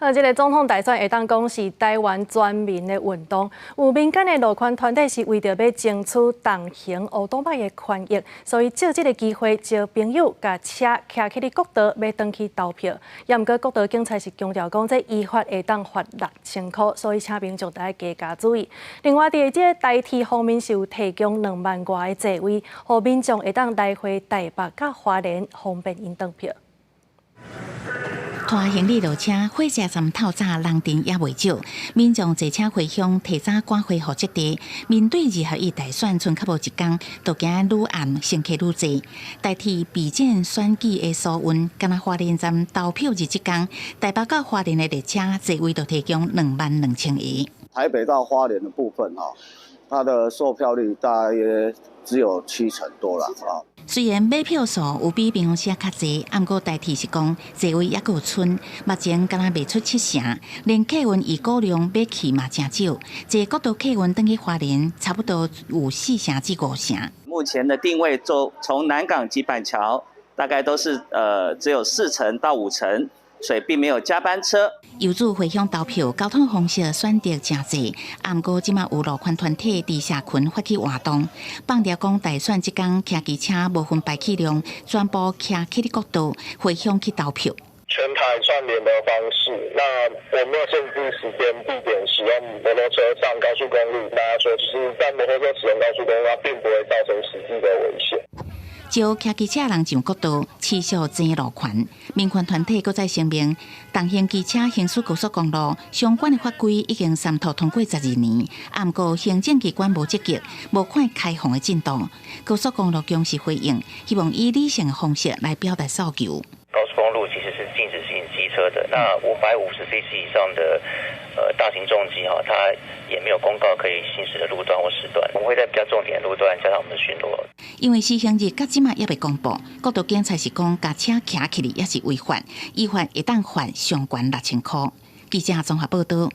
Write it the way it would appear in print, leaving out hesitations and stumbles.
啊，這个總統大選會當講是臺灣全民的運動。有民間的路權團體是為著欲爭取重行歐多擺的權益，所以藉這个機會招朋友共車騎去佇國道，欲轉去投票。也毋過國道警察是強調講，這依法會當罰六千箍，所以請民眾愛加加注意。另外，佇這个臺鐵方面是有提供2萬外个座位，予民眾會當來回台北佮花蓮，方便𪜶轉票。拖行李落車，火車站透早人陣也袂少，民眾坐車回鄉，提早趕回戶籍地。面對二合一大選，賰較無一工，就驚愈暗乘客愈濟。代替備戰選舉的疏運，敢若花蓮站投票日這工，台北到花蓮的列車座位就提供22,000個。台北到花蓮的部分哈，它的售票率大約只有七成多啦啊。雖然買票數有比平常時較濟，毋過台鐵是講座位猶閣有賰，目前敢若賣出七成，連客運預估量欲去嘛誠少，坐國道客運轉去花蓮，差不多有四成至五成。目前的訂位就從南港及板橋，大概都是只有四成到五成。所以並沒有加班車。遊子回鄉投票，交通方式選擇誠濟，毋過這馬有路權團體佇社群發起活動，放料講大選這工騎機車無分排氣量，全部騎去佇國道回鄉去投票。全台串聯的方式，那我沒有限制時間地點使用摩托車上高速公路。大家說，就是在摩托車使用高速公路，它並不會造成實際的危險。招騎機車人上國道，持續爭路權。民權團體閣再聲明，重型機車行駛高速公路相關的法規已經三讀通過12年，毋過行政機關無積極，無看開放的進度。高速公路公司回應，希望以理性的方式來表達訴求。高速公路其實是禁止行機車的，那550 cc 以上的大型重機哈，它也沒有公告可以行駛的路段或時段。我們會在比較重點的路段加上我們的巡邏。因為施行日到這馬猶未公布，國道警察是講，共車騎起來也是違法，依法會當罰上懸六千箍。記者綜合報道。